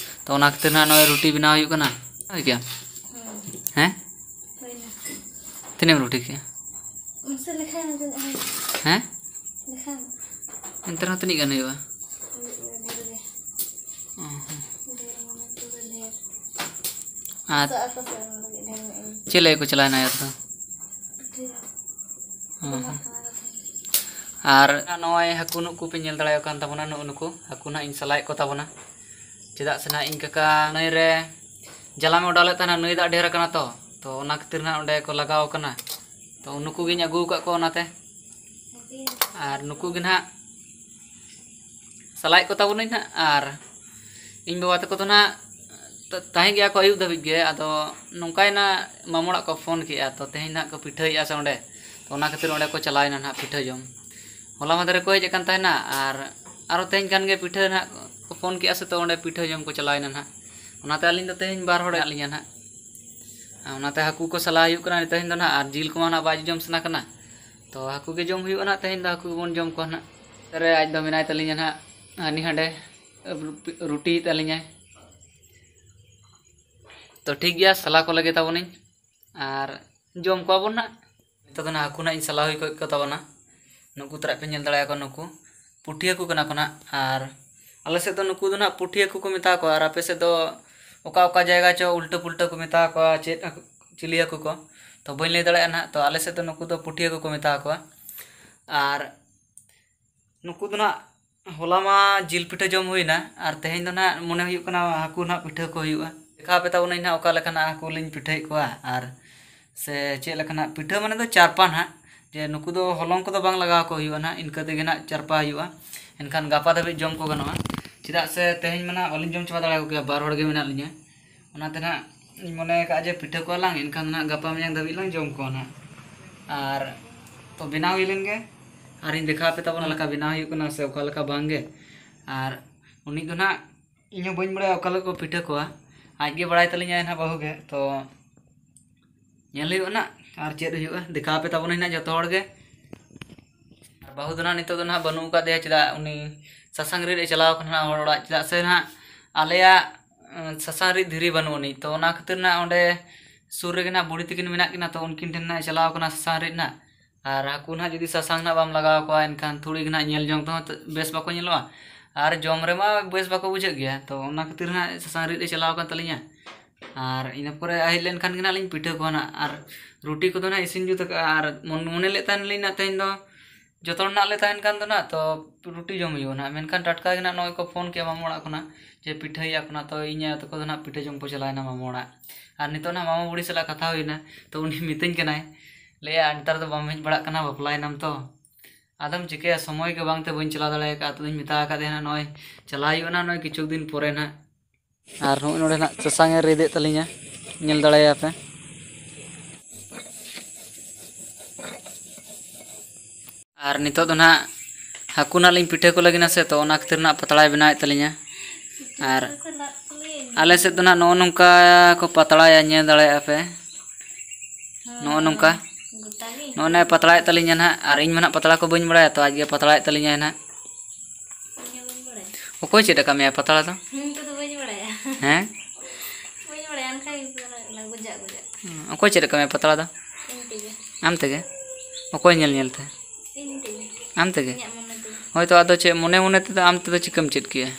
ᱛᱚ ᱚᱱᱟ ᱠᱷᱟᱹᱛᱤᱨ ᱱᱟᱜ ᱱᱚᱜᱼᱚᱭ ᱨᱩᱴᱤ ᱵᱮᱱᱟᱣ ᱦᱩᱭᱩᱜ ᱠᱟᱱᱟ᱾ ᱦᱳᱭ ᱠᱮᱭᱟ? ᱦᱮᱸ? ᱦᱩᱭᱱᱟ᱾ ᱛᱤᱱᱟᱹᱜ ᱮᱢ ᱨᱩᱴᱤ ᱠᱮᱜᱼᱟ? ᱢᱟᱥᱮ ᱞᱮᱠᱷᱟᱭ ᱢᱮ ᱛᱤᱱᱟᱹᱜ ᱦᱩᱭᱱᱟ᱾ ᱦᱮᱸ? ᱞᱮᱠᱷᱟᱭ ᱢᱮ᱾ ᱮᱱᱛᱮ ᱨᱮᱦᱚᱸ ᱛᱤᱱᱟᱹᱜ ᱜᱟᱱ ᱦᱩᱭᱩᱜᱼᱟ? ᱦᱩᱭᱩᱜᱼᱟ ᱰᱷᱮᱨ ᱜᱮ᱾ ᱚ ᱦᱚᱸ᱾ ᱰᱷᱮᱨ ᱢᱟᱱᱮ ᱯᱩᱨᱟᱹ ᱰᱷᱮᱨ᱾ ᱟᱨ ᱥᱟᱵ ᱟᱠᱚ ᱥᱮ ᱚᱱᱟ ᱞᱟᱹᱜᱤᱫ ᱰᱷᱮᱨ ᱧᱚᱜ ᱤᱧ᱾ ᱪᱮᱫ ᱞᱟᱹᱜᱤᱫ ᱠᱚ ᱪᱟᱞᱟᱣᱮᱱᱟ ᱟᱭᱳ ᱫᱚ? ᱯᱤᱴᱷᱟᱹ᱾ ᱚ ᱦᱚᱸ᱾ ᱵᱮᱱᱟᱣ ᱠᱟᱱᱟ ᱠᱚ ᱛᱟᱦᱮᱸᱫ᱾ ᱟᱨ ᱱᱚᱜᱼᱚᱭ ᱦᱟᱹᱠᱩ ᱱᱩᱠᱩ ᱯᱮ ᱧᱮᱞ ᱫᱟᱲᱮᱭᱟᱠᱚ ᱠᱟᱱ ᱛᱟᱵᱚᱱᱟ, ᱱᱩᱜᱼᱩ ᱱᱩᱠᱩ ᱦᱟᱹᱠᱩ ᱱᱟᱦᱟᱜ ᱤᱧ ᱥᱟᱞᱟᱭᱮᱫ ᱠᱚ ᱛᱟᱵᱚᱱᱟ᱾ ᱪᱮᱫᱟᱜ ᱥᱮ ᱱᱟᱦᱟᱜ ᱤᱧ ᱠᱟᱠᱟ ᱱᱟᱹᱭ ᱨᱮ ᱡᱟᱞᱟᱢ ᱮ ᱚᱰᱟᱣ ᱞᱮᱫ ᱛᱟᱦᱮᱱᱟ, ᱱᱟᱹᱭ ᱫᱟᱜ ᱰᱷᱮᱨ ᱟᱠᱟᱱᱟ ᱛᱚ, ᱛᱚ ᱚᱱᱟ ᱠᱷᱟᱹᱛᱤᱨ ᱱᱟᱦᱟᱜ ᱚᱸᱰᱮ ᱠᱚ ᱞᱟᱜᱟᱣ ᱟᱠᱟᱱᱟ᱾ ᱛᱚ ᱱᱩᱠᱩ ᱜᱤᱧ ᱟᱹᱜᱩ ᱟᱠᱟᱫ ᱠᱚᱣᱟ ᱚᱱᱟᱛᱮ᱾ ᱟᱨ ᱱᱩᱠᱩ ᱜᱮ ᱱᱟᱦᱟᱜ ᱥᱟᱞᱟᱭᱮᱫ ᱠᱚ ᱛᱟᱵᱚᱱᱟᱹᱧ ᱱᱟᱦᱟᱜ᱾ ᱟᱨ ᱤᱧ ᱵᱟᱵᱟ ᱛᱟᱠᱚ ᱫᱚ ᱱᱟᱦᱟᱜ ᱛᱟ-, ᱛᱟᱦᱮᱸ ᱜᱮᱭᱟ ᱠᱚ ᱟᱹᱭᱩᱵ ᱫᱷᱟᱹᱵᱤᱡ ᱜᱮ, ᱟᱫᱚ ᱱᱚᱝᱠᱟᱭᱮᱱᱟ, ᱢᱟᱢᱚ ᱚᱲᱟᱜ ᱠᱚ ᱯᱷᱳᱱ ᱠᱮᱜᱼᱟ, ᱛᱚ ᱛᱮᱦᱮᱧ ᱱᱟᱦᱟᱜ ᱠᱚ ᱯᱤᱴᱷᱟᱹᱭᱮᱫᱼᱟ ᱥᱮ ᱚᱸᱰᱮ, ᱛᱚ ᱚᱱᱟ ᱠᱷᱟᱹᱛᱤᱨ ᱚᱸᱰᱮ ᱠᱚ ᱪᱟᱞᱟᱣᱮᱱᱟ ᱱᱟᱦᱟᱜ ᱯᱤᱴᱷᱟᱹ ᱡᱚᱢ᱾ ᱦᱚᱞᱟ ᱢᱟᱫᱷᱮᱨ ᱨᱮᱠᱚ ᱦᱮᱡ ᱟᱠᱟᱱ ᱛᱟᱦᱮᱱᱟ, ᱟᱨ ᱟᱨᱚ ᱛᱮᱦᱮᱧ ᱠᱷᱟᱱ ᱜᱮ ᱯᱤᱴᱷᱟᱹ ᱱᱟᱦᱟᱜ ᱠᱚ ᱯᱷᱳᱱ ᱠᱮᱜᱼᱟ ᱥᱮ, ᱛᱚ ᱚᱸᱰᱮ ᱯᱤᱴᱷᱟᱹ ᱡᱚᱢ ᱠᱚ ᱪᱟᱞᱟᱣ ᱮᱱᱟ ᱱᱟᱦᱟᱜ᱾ ᱚᱱᱟᱛᱮ ᱟᱹᱞᱤᱧ ᱫᱚ ᱛᱮᱦᱮᱧ ᱵᱟᱨ ᱦᱚᱲ ᱢᱮᱱᱟᱜ ᱞᱤᱧᱟ ᱱᱟᱦᱟᱜ᱾ ᱟᱨ ᱚᱱᱟᱛᱮ ᱦᱟᱹᱠᱩ ᱠᱚ ᱥᱟᱞᱟ ᱦᱩᱭᱩᱜ ᱠᱟᱱᱟ ᱛᱮᱦᱮᱧ ᱫᱚ ᱱᱟᱦᱟᱜ, ᱟᱨ ᱡᱤᱞ ᱠᱚᱢᱟ ᱱᱟᱦᱟᱜ ᱵᱟᱭ ᱡᱚᱢ ᱥᱟᱱᱟ ᱠᱟᱱᱟ᱾ ᱛᱚ ᱦᱟᱹᱠᱩ ᱜᱮ ᱡᱚᱢ ᱦᱩᱭᱩᱜᱼᱟ ᱱᱟᱦᱟᱜ ᱛᱮᱦᱮᱧ ᱫᱚ, ᱦᱟᱹᱠᱩ ᱜᱮᱵᱚᱱ ᱡᱚᱢ ᱠᱚᱣᱟ ᱱᱟᱦᱟᱜ᱾ ᱨᱮ ᱟᱡ ᱫᱚ ᱢᱮᱱᱟᱭ ᱛᱟᱹᱞᱤᱧᱟ ᱱᱟᱦᱟᱜ, ᱦᱟᱹᱱᱤ ᱦᱟᱸᱰᱮ ᱨᱩᱴᱤᱭᱮᱫ ᱛᱟᱹᱞᱤᱧᱟᱭ᱾ ᱛᱚ ᱴᱷᱤᱠ ᱜᱮᱭᱟ, ᱥᱟᱞᱟ ᱠᱚ ᱞᱟᱹᱜᱤᱫ ᱛᱟᱵᱚᱱᱟᱹᱧ ᱟᱨ ᱡᱚᱢ ᱠᱚᱣᱟ ᱵᱚᱱ ᱱᱟᱜ᱾ ᱱᱤᱛᱚᱜ ᱫᱚ ᱱᱟᱜ ᱦᱟᱹᱠᱩ ᱱᱟᱜ ᱤᱧ ᱥᱟᱞᱟ ᱦᱩᱭ ᱠᱚ ᱛᱟᱵᱚᱱᱟ᱾ ᱱᱩᱠᱩ ᱛᱚᱨᱟ ᱯᱮ ᱧᱮᱞ ᱫᱟᱲᱮᱭᱟᱠᱚᱣᱟ, ᱱᱩᱠᱩ ᱯᱩᱴᱷᱤ ᱦᱟᱹᱠᱩ ᱠᱟᱱᱟ ᱠᱚ ᱱᱟᱜ᱾ ᱟᱨ ᱟᱞᱮ ᱥᱮᱫ ᱫᱚ ᱱᱩᱠᱩ ᱫᱚ ᱱᱟᱜ ᱯᱩᱴᱷᱤ ᱦᱟᱹᱠᱩ ᱠᱚ ᱢᱮᱛᱟ ᱠᱚᱣᱟ, ᱟᱨ ᱟᱯᱮ ᱥᱮᱫ ᱫᱚ ᱚᱠᱟ ᱚᱠᱟ ᱡᱟᱭᱜᱟ ᱪᱚ ᱩᱞᱴᱟᱹ ᱯᱩᱞᱴᱟᱹ ᱠᱚ ᱢᱮᱛᱟ ᱠᱚᱣᱟ, ᱪᱮᱫ ᱦᱟᱹᱠᱩ, ᱪᱤᱞᱤ ᱦᱟᱹᱠᱩ ᱠᱚ, ᱛᱚ ᱵᱟᱹᱧ ᱞᱟᱹᱭ ᱫᱟᱲᱮᱭᱟᱜᱼᱟ ᱱᱟᱜ᱾ ᱛᱚ ᱟᱞᱮ ᱥᱮᱫ ᱫᱚ ᱱᱩᱠᱩ ᱫᱚ ᱯᱩᱴᱷᱤ ᱦᱟᱹᱠᱩ ᱠᱚ ᱢᱮᱛᱟ ᱠᱚᱣᱟ᱾ ᱟᱨ ᱱᱩᱠᱩ ᱫᱚ ᱱᱟᱜ ᱦᱚᱞᱟ ᱢᱟ ᱡᱤᱞ ᱯᱤᱴᱷᱟᱹ ᱡᱚᱢ ᱦᱩᱭᱱᱟ, ᱟᱨ ᱛᱮᱦᱮᱧ ᱫᱚ ᱱᱟᱜ ᱢᱚᱱᱮ ᱦᱩᱭᱩᱜ ᱠᱟᱱᱟ ᱦᱟᱹᱠᱩ ᱱᱟᱜ ᱯᱤᱴᱷᱟᱹ ᱠᱚ ᱦᱩᱭᱩᱜᱼᱟ᱾ ᱫᱮᱠᱷᱟᱣ ᱟᱯᱮ ᱛᱟᱵᱚᱱᱟᱹᱧ ᱱᱟᱜ ᱚᱠᱟ ᱞᱮᱠᱟᱱᱟᱜ ᱦᱟᱹᱠᱩ ᱞᱤᱧ ᱯᱤᱴᱷᱟᱹᱭᱮᱫ ᱠᱚᱣᱟ, ᱟᱨ ᱥᱮ ᱪᱮᱫ ᱞᱮᱠᱟᱱᱟᱜ ᱯᱤᱴᱷᱟᱹ, ᱢᱟᱱᱮ ᱫᱚ ᱪᱟᱨᱯᱟ ᱱᱟᱜ, ᱡᱮ ᱱᱩᱠᱩ ᱫᱚ ᱦᱚᱞᱚᱝ ᱠᱚᱫᱚ ᱵᱟᱝ ᱞᱟᱜᱟᱣ ᱟᱠᱚ ᱦᱩᱭᱩᱜᱼᱟ ᱱᱟᱜ, ᱤᱱᱠᱟᱹ ᱛᱮᱜᱮ ᱱᱟᱜ ᱪᱟᱨᱯᱟ ᱦᱩᱭᱩᱜᱼᱟ᱾ ᱮᱱᱠᱷᱟᱱ ᱜᱟᱯᱟ ᱫᱷᱟᱹᱵᱤᱡ ᱡᱚᱢ ᱠᱚ ᱜᱟᱱᱚᱜᱼᱟ᱾ ᱪᱮᱫᱟᱜ ᱥᱮ ᱛᱮᱦᱮᱧ ᱢᱟ ᱱᱟᱜ ᱵᱟᱹᱞᱤᱧ ᱡᱚᱢ ᱪᱟᱵᱟ ᱫᱟᱲᱮᱭᱟᱠᱚ ᱠᱮᱭᱟ, ᱵᱟᱨ ᱦᱚᱲ ᱜᱮ ᱢᱮᱱᱟᱜ ᱞᱤᱧᱟ᱾ ᱚᱱᱟᱛᱮ ᱱᱟᱜ ᱤᱧ ᱢᱚᱱᱮ ᱟᱠᱟᱫᱼᱟ ᱡᱮ ᱯᱤᱴᱷᱟᱹ ᱠᱚᱣᱟ ᱞᱟᱝ, ᱮᱱᱠᱷᱟᱱ ᱫᱚ ᱱᱟᱜ ᱜᱟᱯᱟ ᱢᱮᱭᱟᱝ ᱫᱷᱟᱹᱵᱤᱡ ᱞᱟᱝ ᱡᱚᱢ ᱠᱚᱣᱟ ᱱᱟᱜ᱾ ᱟᱨ ᱛᱚ ᱵᱮᱱᱟᱣ ᱦᱩᱭ ᱞᱮᱱ ᱜᱮ, ᱟᱨᱤᱧ ᱫᱮᱠᱷᱟᱣ ᱟᱯᱮ ᱛᱟᱵᱚᱱᱟ ᱚᱠᱟ ᱞᱮᱠᱟ ᱵᱮᱱᱟᱣ ᱦᱩᱭᱩᱜ ᱠᱟᱱᱟ ᱥᱮ ᱚᱠᱟ ᱞᱮᱠᱟ ᱵᱟᱝ ᱜᱮ᱾ ᱟᱨ ᱩᱱᱤ ᱫᱚ ᱱᱟᱜ ᱤᱧ ᱦᱚᱸ ᱵᱟᱹᱧ ᱵᱟᱲᱟᱭᱟ ᱚᱠᱟ ᱞᱮᱠᱟ ᱠᱚ ᱯᱤᱴᱷᱟᱹ ᱠᱚᱣᱟ, ᱟᱡ ᱜᱮ ᱵᱟᱲᱟᱭ ᱛᱟᱹᱞᱤᱧᱟᱭ ᱱᱟᱜ ᱵᱟᱹᱦᱩ ᱜᱮ᱾ ᱛᱚ ᱧᱮᱞ ᱦᱩᱭᱩᱜᱼᱟ ᱱᱟᱜ, ᱟᱨ ᱪᱮᱫ ᱦᱩᱭᱩᱜᱼᱟ, ᱫᱮᱠᱷᱟᱣ ᱟᱯᱮ ᱛᱟᱵᱚᱱᱟᱹᱧ ᱱᱟᱜ ᱡᱚᱛᱚ ᱦᱚᱲ ᱜᱮ᱾ ᱟᱨ ᱵᱟᱹᱦᱩ ᱫᱚ ᱱᱟᱜ ᱱᱤᱛᱚᱜ ᱫᱚ ᱱᱟᱜ ᱵᱟᱹᱱᱩᱜ ᱟᱠᱟᱫᱮᱭᱟ, ᱪᱮᱫᱟᱜ ᱩᱱᱤ ᱥᱟᱥᱟᱝ ᱨᱤᱫ ᱮ ᱪᱟᱞᱟᱣ ᱠᱟᱱᱟ ᱱᱟᱜ ᱦᱚᱲ ᱚᱲᱟᱜ, ᱪᱮᱫᱟᱜ ᱥᱮ ᱱᱟᱜ ᱟᱞᱮᱭᱟᱜ, ᱮᱸ, ᱥᱟᱥᱟᱝ ᱨᱤᱫ ᱫᱷᱤᱨᱤ ᱵᱟᱹᱱᱩᱜ ᱟᱹᱱᱤᱡ᱾ ᱛᱚ ᱚᱱᱟ ᱠᱷᱟᱹᱛᱤᱨ ᱱᱟᱜ ᱚᱸᱰᱮ ᱥᱩᱨ ᱨᱮᱜᱮ ᱱᱟᱜ ᱵᱩᱲᱦᱤ ᱛᱟᱹᱠᱤᱱ ᱢᱮᱱᱟᱜ ᱠᱤᱱᱟ, ᱛᱚ ᱩᱱᱠᱤᱱ ᱴᱷᱮᱱ ᱱᱟᱜ ᱮ ᱪᱟᱞᱟᱣ ᱠᱟᱱᱟ ᱥᱟᱥᱟᱝ ᱨᱤᱫ ᱱᱟᱜ᱾ ᱟᱨ ᱦᱟᱹᱠᱩ ᱱᱟᱜ ᱡᱩᱫᱤ ᱥᱟᱥᱟᱝ ᱱᱟᱜ ᱵᱟᱢ ᱞᱟᱜᱟᱣ ᱠᱚᱣᱟ, ᱮᱱᱠᱷᱟᱱ ᱛᱷᱚᱲᱤ ᱜᱮ ᱱᱟᱜ ᱧᱮᱞ ᱡᱚᱝ ᱛᱮᱦᱚᱸ ᱛ-, ᱵᱮᱥ ᱵᱟᱠᱚ ᱧᱮᱞᱚᱜᱼᱟ, ᱟᱨ ᱡᱚᱢ ᱨᱮᱢᱟ ᱵᱮᱥ ᱵᱟᱠᱚ ᱵᱩᱡᱷᱟᱹᱜ ᱜᱮᱭᱟ᱾ ᱛᱚ ᱚᱱᱟ ᱠᱷᱟᱹᱛᱤᱨ ᱱᱟᱜ ᱥᱟᱥᱟᱝ ᱨᱤᱫ ᱮ ᱪᱟᱞᱟᱣ ᱠᱟᱱ ᱛᱟᱹᱞᱤᱧᱟ᱾ ᱟᱨ ᱤᱱᱟᱹ ᱯᱚᱨᱮ ᱦᱮᱡ ᱞᱮᱱᱠᱷᱟᱱ ᱜᱮ ᱱᱟᱜ ᱞᱤᱧ ᱯᱤᱴᱷᱟᱹ ᱠᱚᱣᱟ ᱱᱟᱜ, ᱟᱨ ᱨᱩᱴᱤ ᱠᱚᱫᱚ ᱱᱟᱜ ᱤᱥᱤᱱ ᱡᱩᱛ ᱟᱠᱟᱜᱼᱟ᱾ ᱟᱨ ᱢᱚᱱ-, ᱢᱚᱱᱮ ᱞᱮᱫ ᱛᱟᱦᱮᱱ ᱞᱤᱧ ᱱᱟᱜ ᱛᱮᱦᱮᱧ ᱫᱚ ᱡᱚᱛᱚ ᱦᱚᱲ ᱱᱟᱜ ᱞᱮ ᱛᱟᱦᱮᱱ ᱠᱷᱟᱱ ᱫᱚ ᱱᱟᱜ, ᱛᱚ ᱨᱩᱴᱤ ᱡᱚᱢ ᱦᱩᱭᱩᱜᱼᱟ ᱱᱟᱜ᱾ ᱢᱮᱱᱠᱷᱟᱱ ᱴᱟᱴᱠᱟ ᱜᱮ ᱱᱟᱜ ᱱᱚᱜᱼᱚᱭ ᱠᱚ ᱯᱷᱳᱱ ᱠᱮᱜᱼᱟ ᱢᱟᱢᱚ ᱚᱲᱟᱜ ᱠᱷᱚᱱᱟᱜ, ᱡᱮ ᱯᱤᱴᱷᱟᱹᱭᱮᱫᱼᱟ ᱠᱚ ᱱᱟᱜ᱾ ᱛᱚ ᱤᱧ ᱟᱭᱳ ᱛᱟᱠᱚ ᱫᱚ ᱱᱟᱜ ᱯᱤᱴᱷᱟᱹ ᱡᱚᱢ ᱠᱚ ᱪᱟᱞᱟᱣᱮᱱᱟ ᱢᱟᱢᱚ ᱚᱲᱟᱜ᱾ ᱟᱨ ᱱᱤᱛᱚᱜ ᱱᱟᱜ ᱢᱟᱢᱟ ᱵᱩᱲᱦᱤ ᱥᱟᱞᱟᱜ ᱠᱟᱛᱷᱟ ᱦᱩᱭᱱᱟ, ᱛᱚ ᱩᱱᱤ ᱢᱤᱛᱟᱹᱧ ᱠᱟᱱᱟᱭ, ᱞᱟᱹᱭᱟ, "ᱱᱮᱛᱟᱨ ᱫᱚ ᱵᱟᱢ ᱦᱮᱡ ᱵᱟᱲᱟᱜ ᱠᱟᱱᱟ, ᱵᱟᱯᱞᱟᱭᱮᱱᱟᱢ ᱛᱚ?" ᱟᱫᱚᱢ ᱪᱤᱠᱟᱹᱭᱟ, ᱥᱚᱢᱚᱭ ᱜᱮ ᱵᱟᱝᱛᱮ ᱵᱟᱹᱧ ᱪᱟᱞᱟᱣ ᱫᱟᱲᱮ ᱟᱠᱟᱫᱼᱟ᱾ ᱛᱚᱧ ᱢᱮᱛᱟ ᱟᱠᱟᱫᱮᱭᱟ ᱱᱟᱜ, ᱱᱚᱜᱼᱚᱭ ᱪᱟᱞᱟᱣ ᱦᱩᱭᱩᱜᱼᱟ ᱱᱟᱜ, ᱱᱚᱜᱼᱚᱭ ᱠᱤᱪᱷᱩ ᱫᱤᱱ ᱯᱚᱨᱮ ᱱᱟᱜ᱾ ᱟᱨ ᱱᱚᱜᱼᱚᱭ ᱱᱚᱰᱮ ᱱᱟᱜ ᱥᱟᱥᱟᱝ ᱮ ᱨᱤᱫᱮᱫ ᱛᱟᱹᱞᱤᱧᱟ, ᱧᱮᱞ ᱫᱟᱲᱮᱭᱟᱯᱮ᱾ ᱟᱨ ᱱᱤᱛᱚᱜ ᱫᱚ ᱱᱟᱜ ᱦᱟᱹᱠᱩ ᱱᱟᱜ ᱞᱤᱧ ᱯᱤᱴᱷᱟᱹ ᱠᱚ ᱞᱟᱹᱜᱤᱫ ᱥᱮ, ᱛᱚ ᱚᱱᱟ ᱠᱷᱟᱹᱛᱤᱨ ᱱᱟᱜ ᱯᱟᱛᱲᱟᱭ ᱵᱮᱱᱟᱣᱮᱫ ᱛᱟᱹᱞᱤᱧᱟ᱾ ᱟᱨ ᱟᱞᱮ ᱥᱮᱫ ᱫᱚ ᱱᱟᱜ ᱱᱚᱜᱼᱚ ᱱᱚᱝᱠᱟ ᱠᱚ ᱯᱟᱛᱲᱟᱭᱟ, ᱧᱮᱞ ᱫᱟᱲᱮᱭᱟᱜᱼᱟ ᱯᱮ᱾ ᱱᱚᱜᱼᱚ ᱱᱚᱝᱠᱟ᱾ ᱱᱚᱜᱼᱚ ᱱᱟᱭ ᱯᱟᱛᱲᱟᱭᱮᱫ ᱛᱟᱹᱞᱤᱧᱟ ᱱᱟᱜ, ᱟᱨ ᱤᱧ ᱢᱟ ᱱᱟᱜ ᱯᱟᱛᱲᱟ ᱠᱚ ᱵᱟᱹᱧ ᱵᱟᱲᱟᱭᱟ, ᱛᱚ ᱟᱡ ᱜᱮ ᱯᱟᱛᱲᱟᱭᱮᱫ ᱛᱟᱹᱞᱤᱧᱟᱭ ᱱᱟᱜ᱾ ᱤᱧ ᱦᱚᱸ ᱵᱟᱹᱧ ᱵᱟᱲᱟᱭᱟ᱾ ᱚᱠᱚᱭ ᱪᱮᱫ ᱟᱠᱟᱫ ᱢᱮᱭᱟ ᱯᱟᱛᱲᱟ ᱫᱚ? ᱤᱧ ᱠᱚᱫᱚ ᱵᱟᱹᱧ ᱵᱟᱲᱟᱭᱟ᱾ ᱦᱮᱸ? ᱵᱟᱹᱧ ᱵᱟᱲᱟᱭᱟ, ᱮᱱᱠᱷᱟᱱ ᱤᱧ ᱫᱚ ᱚᱱᱟ ᱜᱚᱡᱟᱜ ᱜᱚᱡᱟᱜ᱾ ᱦᱩᱸ, ᱚᱠᱚᱭ ᱪᱮᱫ ᱟᱠᱟᱫ ᱢᱮᱭᱟ ᱯᱟᱛᱲᱟ ᱫᱚ? ᱤᱧ ᱛᱮᱜᱮ᱾ ᱟᱢ ᱛᱮᱜᱮ? ᱚᱠᱚᱭ ᱧᱮᱞ ᱧᱮᱞ ᱛᱮ? ᱤᱧ ᱛᱮᱜᱮ᱾ ᱟᱢ ᱛᱮᱜᱮ? ᱤᱧᱟᱹᱜ ᱢᱚᱱᱮ ᱛᱮᱜᱮ᱾ ᱦᱳᱭᱛᱳ, ᱟᱫᱚ ᱪᱮᱫ ᱢᱚᱱᱮ ᱢᱚᱱᱮ ᱛᱮᱫᱚ ᱟᱢ ᱛᱮᱫᱚ ᱪᱤᱠᱟᱹᱢ ᱪᱮᱫ ᱠᱮᱜᱼᱟ?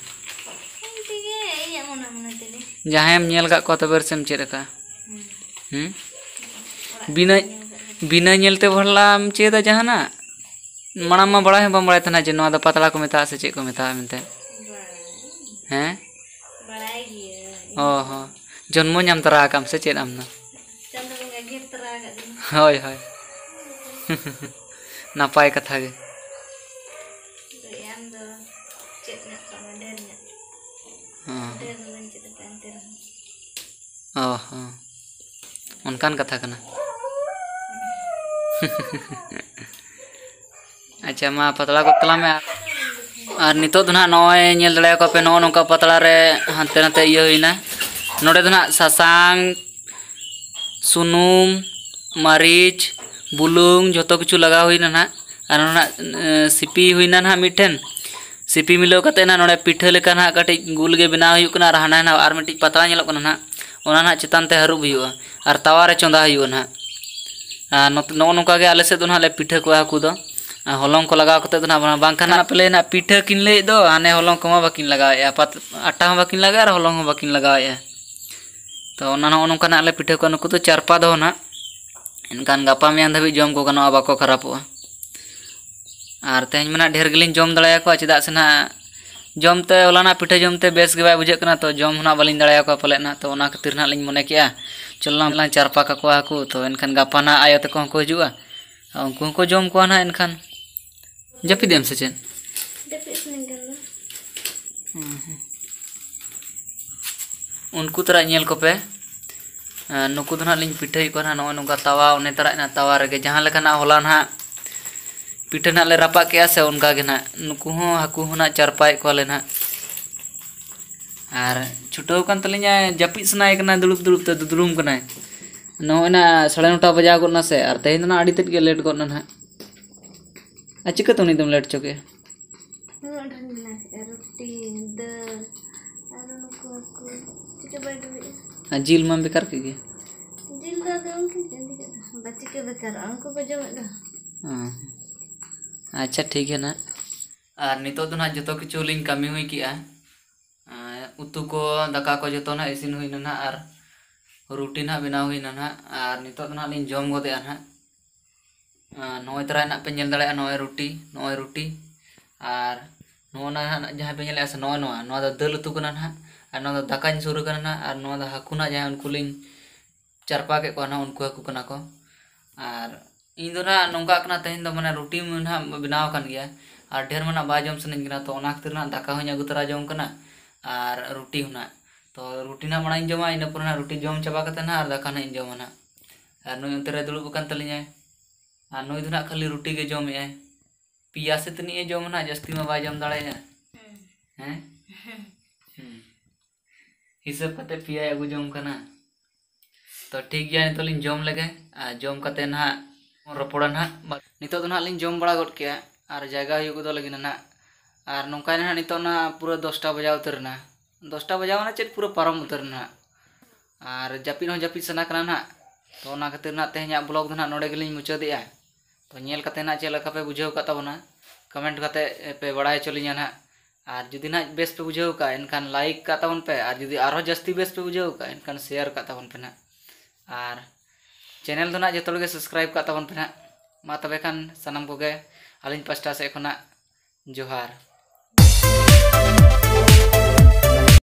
ᱤᱧ ᱛᱮᱜᱮ, ᱤᱧᱟᱹᱜ ᱢᱚᱱᱮ ᱢᱚᱱᱮ ᱛᱮᱜᱮ᱾ ᱡᱟᱦᱟᱸᱭᱮᱢ ᱧᱮᱞ ᱟᱠᱟᱫ ᱠᱚᱣᱟ ᱛᱚᱵᱮ ᱨᱮᱥᱮᱢ ᱪᱮᱫ ᱟᱠᱟᱫᱼᱟ? ᱦᱩᱸ᱾ ᱦᱩᱸ? ᱚᱲᱟᱜ ᱵᱤᱱᱟᱹ, ᱨᱮ ᱧᱮᱞ ᱟᱠᱟᱫ ᱠᱚᱣᱟ᱾ ᱵᱤᱱᱟᱹ ᱧᱮᱞ ᱛᱮ ᱵᱷᱟᱞᱟᱢ ᱪᱮᱫᱟ ᱡᱟᱦᱟᱱᱟᱜ? ᱢᱟᱲᱟᱝ ᱢᱟ ᱵᱟᱲᱟᱭ ᱦᱚᱸ ᱵᱟᱢ ᱵᱟᱲᱟᱭ ᱛᱟᱦᱮᱱᱟ ᱡᱮ ᱱᱚᱣᱟ ᱫᱚ ᱯᱟᱛᱲᱟ ᱠᱚ ᱢᱮᱛᱟᱜᱼᱟ ᱥᱮ ᱪᱮᱫ ᱠᱚ ᱢᱮᱛᱟᱜᱼᱟ ᱢᱮᱱᱛᱮ᱾ ᱵᱟᱲᱟᱭ᱾ ᱦᱮᱸ? ᱵᱟᱲᱟᱭ ᱜᱤᱭᱟᱹᱧ᱾ ᱚ ᱦᱚᱸ᱾ ᱡᱚᱱᱢᱚ ᱧᱟᱢ ᱛᱚᱨᱟ ᱟᱠᱟᱢ ᱥᱮ ᱪᱮᱫ ᱟᱢ ᱫᱚ? ᱪᱟᱸᱫᱚ ᱵᱚᱸᱜᱟ ᱜᱷᱮᱨ ᱛᱚᱨᱟ ᱟᱠᱟᱫ ᱫᱤᱱ᱾ ᱦᱳᱭ, ᱦᱳᱭ᱾ ᱱᱟᱯᱟᱭ ᱠᱟᱛᱷᱟ ᱜᱮ᱾ ᱟᱫᱚ ᱟᱢ ᱫᱚ ᱪᱮᱫ ᱧᱚᱜ ᱠᱟᱜ ᱢᱮ, ᱰᱷᱮᱨ ᱧᱚᱜ᱾ ᱦᱚᱸ᱾ ᱰᱷᱮᱨ ᱫᱚ ᱵᱟᱹᱧ ᱪᱮᱫ ᱟᱠᱟᱫ ᱮᱱᱛᱮ ᱨᱮᱦᱚᱸ᱾ ᱚ ᱦᱚᱸ᱾ ᱚᱱᱠᱟᱱ ᱠᱟᱛᱷᱟ ᱠᱟᱱᱟ᱾ ᱟᱪᱪᱷᱟ, ᱢᱟ ᱯᱟᱛᱲᱟ ᱜᱚᱫ ᱛᱟᱞᱟᱝ ᱢᱮ᱾ ᱟᱨ ᱱᱤᱛᱚᱜ ᱫᱚ ᱱᱟᱦᱟᱜ ᱱᱚᱜᱼᱚᱭ ᱧᱮᱞ ᱫᱟᱲᱮᱭᱟᱠᱚ ᱯᱮ, ᱱᱚᱜᱼᱚ ᱱᱚᱝᱠᱟ ᱯᱟᱛᱲᱟ ᱨᱮ ᱦᱟᱱᱛᱮ ᱱᱟᱛᱮ ᱤᱭᱟᱹ ᱦᱩᱭᱱᱟ᱾ ᱱᱚᱰᱮ ᱫᱚ ᱱᱟᱦᱟᱜ ᱥᱟᱥᱟᱝ, ᱥᱩᱱᱩᱢ, ᱢᱟᱹᱨᱤᱪ, ᱵᱩᱞᱩᱝ, ᱡᱷᱚᱛᱚ ᱠᱤᱪᱷᱩ ᱞᱟᱜᱟᱣ ᱦᱩᱭᱱᱟ ᱱᱟᱦᱟᱜ᱾ ᱟᱨ ᱱᱚᱰᱮ ᱱᱟᱦᱟᱜ, ᱮ, ᱥᱤᱯᱤ ᱦᱩᱭᱱᱟ ᱱᱟᱦᱟᱜ ᱢᱤᱫᱴᱷᱮᱱ᱾ ᱥᱤᱯᱤ ᱢᱤᱞᱟᱹᱣ ᱠᱟᱛᱮ ᱱᱟᱦᱟᱜ ᱱᱚᱰᱮ ᱯᱤᱴᱷᱟᱹ ᱞᱮᱠᱟ ᱱᱟᱦᱟᱜ ᱠᱟᱹᱴᱤᱡ ᱜᱩᱞ ᱜᱮ ᱵᱮᱱᱟᱣ ᱦᱩᱭᱩᱜ ᱠᱟᱱᱟ᱾ ᱟᱨ ᱦᱟᱱᱟ ᱱᱟᱦᱟᱜ ᱟᱨ ᱢᱤᱫᱴᱤᱡ ᱯᱟᱛᱲᱟ ᱧᱮᱞᱚᱜ ᱠᱟᱱᱟ ᱱᱟᱦᱟᱜ, ᱚᱱᱟ ᱱᱟᱦᱟᱜ ᱪᱮᱛᱟᱱ ᱛᱮ ᱦᱟᱹᱨᱩᱵ ᱦᱩᱭᱩᱜᱼᱟ᱾ ᱟᱨ ᱛᱟᱣᱟ ᱨᱮ ᱪᱚᱸᱫᱟ ᱦᱩᱭᱩᱜᱼᱟ ᱱᱟᱦᱟᱜ᱾ ᱟᱨ ᱱᱚᱛ-, ᱱᱚᱜᱼᱚ ᱱᱚᱝᱠᱟ ᱜᱮ ᱟᱞᱮ ᱥᱮᱫ ᱫᱚ ᱱᱟᱦᱟᱜ ᱞᱮ ᱯᱤᱴᱷᱟᱹ ᱠᱚᱣᱟ ᱦᱟᱹᱠᱩ ᱫᱚ᱾ ᱟᱨ ᱦᱚᱞᱚᱝ ᱠᱚ ᱞᱟᱜᱟᱣ ᱠᱟᱛᱮ ᱫᱚ ᱱᱟᱦᱟᱜ ᱵᱟᱝ, ᱵᱟᱝᱠᱷᱟᱱ ᱱᱟᱦᱟᱜ ᱯᱮ ᱞᱟᱹᱭᱟ ᱱᱟᱦᱟᱜ ᱯᱤᱴᱷᱟᱹ ᱠᱤᱱ ᱞᱟᱹᱭᱮᱫ ᱫᱚ, ᱦᱟᱱᱮ ᱦᱚᱞᱚᱝ ᱠᱚᱢᱟ ᱵᱟᱹᱠᱤᱱ ᱞᱟᱜᱟᱣᱮᱫᱼᱟ, ᱯᱟᱛ-, ᱟᱴᱟ ᱦᱚᱸ ᱵᱟᱹᱠᱤᱱ ᱞᱟᱜᱟᱣᱮᱫᱼᱟ ᱟᱨ ᱦᱚᱞᱚᱝ ᱦᱚᱸ ᱵᱟᱹᱠᱤᱱ ᱞᱟᱜᱟᱣᱮᱫᱼᱟ᱾ ᱛᱚ ᱚᱱᱟ ᱱᱚᱜᱼᱚ ᱱᱚᱝᱠᱟ ᱱᱟᱦᱟᱜ ᱞᱮ ᱯᱤᱴᱷᱟᱹ ᱠᱚᱣᱟ ᱱᱩᱠᱩ ᱫᱚ ᱪᱟᱨᱯᱟ ᱫᱚ ᱱᱟᱦᱟᱜ᱾ ᱮᱱᱠᱷᱟᱱ ᱜᱟᱯᱟ ᱢᱮᱭᱟᱝ ᱫᱷᱟᱹᱵᱤᱡ ᱡᱚᱢ ᱠᱚ ᱜᱟᱱᱚᱜᱼᱟ, ᱵᱟᱠᱚ ᱠᱷᱟᱨᱟᱯᱚᱜᱼᱟ᱾ ᱟᱨ ᱛᱮᱦᱮᱧ ᱢᱟ ᱱᱟᱦᱟᱜ ᱰᱷᱮᱨ ᱜᱮᱞᱤᱧ ᱡᱚᱢ ᱫᱟᱲᱮᱭᱟᱠᱚᱣᱟ, ᱪᱮᱫᱟᱜ ᱥᱮ ᱱᱟᱦᱟᱜ ᱡᱚᱢ ᱛᱮ ᱦᱚᱞᱟᱱᱟᱜ ᱯᱤᱴᱷᱟᱹ ᱡᱚᱢ ᱛᱮ ᱵᱮᱥ ᱜᱮ ᱵᱟᱭ ᱵᱩᱡᱷᱟᱹᱜ ᱠᱟᱱᱟ, ᱛᱚ ᱡᱚᱢ ᱦᱚᱸ ᱱᱟᱦᱟᱜ ᱵᱟᱹᱞᱤᱧ ᱫᱟᱲᱮᱭᱟᱠᱚᱣᱟ ᱯᱟᱞᱮᱫ ᱱᱟᱦᱟᱜ, ᱛᱚ ᱚᱱᱟ ᱠᱷᱟᱹᱛᱤᱨ ᱱᱟᱦᱟᱜ ᱞᱤᱧ ᱢᱚᱱᱮ ᱠᱮᱜᱼᱟ, ᱪᱚᱞᱚ ᱱᱟᱦᱟᱜ ᱞᱟᱝ ᱪᱟᱨᱯᱟ ᱠᱟᱠᱚᱣᱟ ᱦᱟᱹᱠᱩ, ᱛᱚ ᱮᱱᱠᱷᱟᱱ ᱜᱟᱯᱟ ᱱᱟᱦᱟᱜ ᱟᱭᱳ ᱛᱟᱠᱚ ᱦᱚᱸᱠᱚ ᱦᱤᱡᱩᱜᱼᱟ, ᱟᱨ ᱩᱱᱠᱩ ᱦᱚᱸᱠᱚ ᱡᱚᱢ ᱠᱚᱣᱟ ᱱᱟᱦᱟᱜ ᱮᱱᱠᱷᱟᱱ᱾ ᱡᱟᱹᱯᱤᱫ ᱮᱢ ᱥᱮ ᱪᱮᱫ? ᱡᱟᱹᱯᱤᱫ ᱥᱟᱱᱟᱧ ᱠᱟᱱ ᱫᱚ᱾ ᱦᱩᱸ, ᱦᱩᱸ᱾ ᱩᱱᱠᱩ ᱛᱚᱨᱟ ᱧᱮᱞ ᱠᱚᱯᱮ᱾ ᱟᱨ ᱱᱩᱠᱩ ᱫᱚ ᱱᱟᱦᱟᱜ ᱞᱤᱧ ᱯᱤᱴᱷᱟᱹᱭᱮᱫ ᱠᱚᱣᱟ ᱱᱟᱦᱟᱜ ᱱᱚᱜᱼᱚᱭ ᱱᱚᱝᱠᱟ ᱛᱟᱣᱟ, ᱚᱱᱮ ᱛᱟᱨᱟᱜ ᱮᱱᱟ ᱛᱟᱣᱟ ᱨᱮᱜᱮ, ᱡᱟᱦᱟᱸ ᱞᱮᱠᱟ ᱱᱟᱦᱟᱜ ᱦᱚᱞᱟ ᱱᱟᱦᱟᱜ ᱯᱤᱴᱷᱟᱹ ᱱᱟᱦᱟᱜ ᱞᱮ ᱨᱟᱯᱟᱜ ᱠᱮᱜᱼᱟ ᱥᱮ, ᱚᱱᱠᱟ ᱜᱮ ᱱᱟᱦᱟᱜ ᱱᱩᱠᱩ ᱦᱚᱸ ᱦᱟᱹᱠᱩ ᱦᱚᱸ ᱱᱟᱦᱟᱜ ᱪᱟᱨᱯᱟᱭᱮᱫ ᱠᱚᱣᱟᱞᱮ ᱱᱟᱦᱟᱜ᱾ ᱟᱨ ᱪᱷᱩᱴᱟᱹᱣ ᱠᱟᱱ ᱛᱟᱹᱞᱤᱧᱟ, ᱡᱟᱹᱯᱤᱫ ᱥᱟᱱᱟᱭᱮ ᱠᱟᱱᱟ, ᱫᱩᱲᱩᱵ ᱫᱩᱲᱩᱵ ᱛᱮ ᱫᱩᱫᱽᱲᱩᱢ ᱠᱟᱱᱟᱭ᱾ ᱱᱚᱜᱼᱚᱭ ᱱᱟ ᱥᱟᱲᱮ ᱱᱚᱴᱟ ᱵᱟᱡᱟᱣ ᱜᱚᱫ ᱱᱟ ᱥᱮ, ᱟᱨ ᱛᱮᱦᱮᱧ ᱫᱚ ᱱᱟᱦᱟᱜ ᱟᱹᱰᱤ ᱛᱮᱫ ᱜᱮ ᱞᱮᱴ ᱜᱚᱫ ᱱᱟ ᱱᱟᱦᱟᱜ᱾ ᱟᱨ ᱪᱤᱠᱟᱹᱛᱮ ᱩᱱᱤ ᱫᱚᱢ ᱞᱮᱴ ᱦᱚᱪᱚ ᱠᱮᱜᱼᱟ? ᱩᱱᱟᱹᱜ ᱰᱷᱮᱨ ᱢᱮᱱᱟᱜ ᱠᱮᱜᱼᱟ, ᱨᱩᱴᱤ, ᱫᱟᱹᱞ, ᱟᱨ ᱱᱩᱠᱩ ᱦᱟᱹᱠᱩ᱾ ᱪᱤᱠᱟᱹ ᱵᱟᱭ ᱰᱩᱵᱩᱡᱼᱟ? ᱟᱨ ᱡᱤᱞ ᱢᱟᱢ ᱵᱮᱠᱟᱨ ᱠᱮᱫ ᱜᱮ᱾ ᱡᱤᱞ ᱫᱚ ᱟᱫᱚ ᱩᱱᱠᱤᱱ ᱪᱟᱸᱫᱤ ᱠᱮᱫ ᱫᱚ᱾ ᱵᱟ, ᱪᱤᱠᱟᱹ ᱵᱮᱠᱟᱨᱚᱜᱼᱟ? ᱩᱱᱠᱩ ᱠᱚ ᱡᱚᱢᱮᱫ ᱫᱚ᱾ ᱦᱮᱸ᱾ ᱟᱪᱪᱷᱟ, ᱴᱷᱤᱠ ᱜᱮᱭᱟ ᱱᱟᱦᱟᱜ᱾ ᱟᱨ ᱱᱤᱛᱚᱜ ᱫᱚ ᱱᱟᱦᱟᱜ ᱡᱚᱛᱚ ᱠᱤᱪᱷᱩ ᱞᱤᱧ ᱠᱟᱹᱢᱤ ᱦᱩᱭ ᱠᱮᱜᱼᱟ᱾ ᱟᱨ ᱩᱛᱩ ᱠᱚ, ᱫᱟᱠᱟ ᱠᱚ ᱡᱚᱛᱚ ᱱᱟᱦᱟᱜ ᱤᱥᱤᱱ ᱦᱩᱭᱱᱟ ᱱᱟᱦᱟᱜ, ᱟᱨ ᱨᱩᱴᱤ ᱱᱟᱦᱟᱜ ᱵᱮᱱᱟᱣ ᱦᱩᱭᱱᱟ ᱱᱟᱦᱟᱜ᱾ ᱟᱨ ᱱᱤᱛᱚᱜ ᱫᱚ ᱱᱟᱦᱟᱜ ᱞᱤᱧ ᱡᱚᱢ ᱜᱚᱫᱮᱜᱼᱟ ᱱᱟᱦᱟᱜ᱾ ᱟᱨ ᱱᱚᱜᱼᱚᱭ ᱛᱟᱨᱟ ᱱᱟᱦᱟᱜ ᱯᱮ ᱧᱮᱞ ᱫᱟᱲᱮᱭᱟᱜᱼᱟ, ᱱᱚᱜᱼᱚᱭ ᱨᱩᱴᱤ, ᱱᱚᱜᱼᱚᱭ ᱨᱩᱴᱤ᱾ ᱟᱨ ᱱᱚᱜᱼᱚ ᱱᱟ ᱱᱟᱦᱟᱜ ᱡᱟᱦᱟᱸ ᱯᱮ ᱧᱮᱞᱮᱜᱼᱟ ᱥᱮ, ᱱᱚᱜᱼᱚᱭ ᱱᱚᱣᱟ, ᱱᱚᱣᱟ ᱫᱚ ᱫᱟᱹᱞ ᱩᱛᱩ ᱠᱟᱱᱟ ᱱᱟᱦᱟᱜ᱾ ᱟᱨ ᱱᱚᱣᱟ ᱫᱚ ᱫᱟᱠᱟᱧ ᱥᱩᱨ ᱠᱟᱱᱟ ᱱᱟᱦᱟᱜ᱾ ᱟᱨ ᱱᱚᱣᱟ ᱫᱚ ᱦᱟᱹᱠᱩ ᱱᱟᱦᱟᱜ, ᱡᱟᱦᱟᱸᱭ ᱩᱱᱠᱩ ᱞᱤᱧ ᱪᱟᱨᱯᱟ ᱠᱮᱫ ᱠᱚᱣᱟ ᱱᱟᱦᱟᱜ, ᱩᱱᱠᱩ ᱦᱟᱹᱠᱩ ᱠᱟᱱᱟ ᱠᱚ᱾ ᱟᱨ ᱤᱧ ᱫᱚ ᱱᱟᱦᱟᱜ ᱱᱚᱝᱠᱟᱜ ᱠᱟᱱᱟ, ᱛᱮᱦᱮᱧ ᱫᱚ ᱢᱟᱱᱮ ᱨᱩᱴᱤ ᱱᱟᱦᱟᱜ ᱵᱮᱱᱟᱣ ᱟᱠᱟᱱ ᱜᱮᱭᱟ, ᱟᱨ ᱰᱷᱮᱨ ᱢᱟ ᱱᱟᱦᱟᱜ ᱵᱟᱭ ᱡᱚᱢ ᱥᱟᱱᱟᱧ ᱠᱟᱱᱟ, ᱛᱚ ᱚᱱᱟ ᱠᱷᱟᱹᱛᱤᱨ ᱱᱟᱦᱟᱜ ᱫᱟᱠᱟ ᱦᱚᱸᱧ ᱟᱹᱜᱩ ᱛᱚᱨᱟ ᱡᱚᱝ ᱠᱟᱱᱟ, ᱟᱨ ᱨᱩᱴᱤ ᱦᱚᱸ ᱱᱟᱦᱟᱜ᱾ ᱛᱚ ᱨᱩᱴᱤ ᱱᱟᱦᱟᱜ ᱢᱟᱲᱟᱝ ᱤᱧ ᱡᱚᱢᱟ, ᱤᱱᱟᱹ ᱯᱚᱨᱮ ᱱᱟᱦᱟᱜ ᱨᱩᱴᱤ ᱡᱚᱢ ᱪᱟᱵᱟ ᱠᱟᱛᱮ ᱱᱟᱦᱟᱜ ᱟᱨ ᱫᱟᱠᱟ ᱱᱟᱦᱟᱜ ᱤᱧ ᱡᱚᱢᱟ ᱱᱟᱦᱟᱜ᱾ ᱟᱨ ᱱᱩᱭ ᱚᱱᱛᱮ ᱨᱮ ᱫᱩᱲᱩᱵ ᱟᱠᱟᱱ ᱛᱟᱹᱞᱤᱧᱟᱭ, ᱟᱨ ᱱᱩᱭ ᱫᱚ ᱱᱟᱦᱟᱜ ᱠᱷᱟᱹᱞᱤ ᱨᱩᱴᱤ ᱜᱮ ᱡᱚᱢᱮᱜᱼᱟᱭ᱾ ᱯᱮᱭᱟ ᱥᱮ ᱛᱤᱱᱟᱹᱜ ᱮ ᱡᱚᱢᱟ ᱱᱟᱦᱟᱜ, ᱡᱟᱹᱥᱛᱤ ᱢᱟ ᱵᱟᱭ ᱡᱚᱢ ᱫᱟᱲᱮᱭᱟᱜᱼᱟ᱾ ᱦᱮᱸ᱾ ᱦᱮᱸ᱾ ᱦᱤᱥᱟᱹᱵ ᱠᱟᱛᱮ ᱯᱮᱭᱟᱭ ᱟᱹᱜᱩ ᱡᱚᱝ ᱠᱟᱱᱟ᱾ ᱛᱚ ᱴᱷᱤᱠ ᱜᱮᱭᱟ, ᱱᱤᱛᱚᱜ ᱞᱤᱧ ᱡᱚᱢ ᱞᱮᱜᱮ, ᱟᱨ ᱡᱚᱢ ᱠᱟᱛᱮ ᱱᱟᱦᱟᱜ ᱨᱚᱯᱚᱲᱟ ᱱᱟᱦᱟᱜ᱾ ᱱᱤᱛᱚᱜ ᱫᱚ ᱱᱟᱦᱟᱜ ᱞᱤᱧ ᱡᱚᱢ ᱵᱟᱲᱟ ᱜᱚᱫ ᱠᱮᱜᱼᱟ, ᱟᱨ ᱡᱟᱭᱜᱟ ᱦᱩᱭᱩᱜ ᱜᱚᱫᱚᱜ ᱞᱟᱹᱜᱤᱫ ᱱᱟᱦᱟᱜ᱾ ᱟᱨ ᱱᱚᱝᱠᱟᱭ ᱱᱟᱦᱟᱜ ᱱᱤᱛᱚᱜ ᱱᱟᱦᱟᱜ ᱯᱩᱨᱟᱹ ᱫᱚᱥᱴᱟ ᱵᱟᱡᱟᱣ ᱩᱛᱟᱹᱨ ᱮᱱᱟ᱾ ᱫᱚᱥᱴᱟ ᱵᱟᱡᱟᱣ ᱢᱟᱱᱮ ᱪᱮᱫ, ᱯᱩᱨᱟᱹ ᱯᱟᱨᱚᱢ ᱩᱛᱟᱹᱨ ᱮᱱᱟ ᱱᱟᱦᱟᱜ᱾ ᱟᱨ ᱡᱟᱹᱯᱤᱫ ᱦᱚᱸ ᱡᱟᱹᱯᱤᱫ ᱥᱟᱱᱟ ᱠᱟᱱᱟ ᱱᱟᱦᱟᱜ᱾ ᱛᱚ ᱚᱱᱟ ᱠᱷᱟᱹᱛᱤᱨ ᱱᱟᱦᱟᱜ ᱛᱮᱦᱮᱧᱟᱜ ᱵᱞᱚᱜ ᱫᱚ ᱱᱟᱦᱟᱜ ᱱᱚᱰᱮ ᱜᱮᱞᱤᱧ ᱢᱩᱪᱟᱹᱫᱮᱜᱼᱟ᱾ ᱛᱚ ᱧᱮᱞ ᱠᱟᱛᱮ ᱱᱟᱦᱟᱜ ᱪᱮᱫ ᱞᱮᱠᱟ ᱯᱮ ᱵᱩᱡᱷᱟᱹᱣ ᱠᱟᱜ ᱛᱟᱵᱚᱱᱟ, ᱠᱚᱢᱮᱱᱴ ᱠᱟᱛᱮ ᱯᱮ ᱵᱟᱲᱟᱭ ᱦᱚᱪᱚ ᱞᱤᱧᱟ ᱱᱟᱦᱟᱜ᱾ ᱟᱨ ᱡᱩᱫᱤ ᱱᱟᱦᱟᱜ ᱵᱮᱥ ᱯᱮ ᱵᱩᱡᱷᱟᱹᱣ ᱠᱟᱜᱼᱟ, ᱮᱱᱠᱷᱟᱱ ᱞᱟᱭᱤᱠ ᱠᱟᱜ ᱛᱟᱵᱚᱱ ᱯᱮ, ᱟᱨ ᱡᱩᱫᱤ ᱟᱨᱦᱚᱸ ᱡᱟᱹᱥᱛᱤ ᱵᱮᱥ ᱯᱮ ᱵᱩᱡᱷᱟᱹᱣ ᱠᱟᱜᱼᱟ, ᱮᱱᱠᱷᱟᱱ ᱥᱮᱭᱟᱨ ᱠᱟᱜ ᱛᱟᱵᱚᱱ ᱯᱮ ᱱᱟᱦᱟᱜ᱾ ᱟᱨ ᱪᱮᱱᱮᱞ ᱫᱚ ᱱᱟᱦᱟᱜ ᱡᱚᱛᱚ ᱦᱚᱲ ᱜᱮ ᱥᱟᱵᱥᱠᱨᱟᱭᱤᱵ ᱠᱟᱜ ᱛᱟᱵᱚᱱ ᱯᱮ ᱱᱟᱦᱟᱜ᱾ ᱢᱟ ᱛᱚᱵᱮ ᱠᱷᱟᱱ ᱥᱟᱱᱟᱢ ᱠᱚᱜᱮ ᱟᱹᱞᱤᱧ ᱯᱟᱥᱴᱟ ᱥᱮᱫ ᱠᱷᱚᱱᱟᱜ ᱡᱚᱦᱟᱨ᱾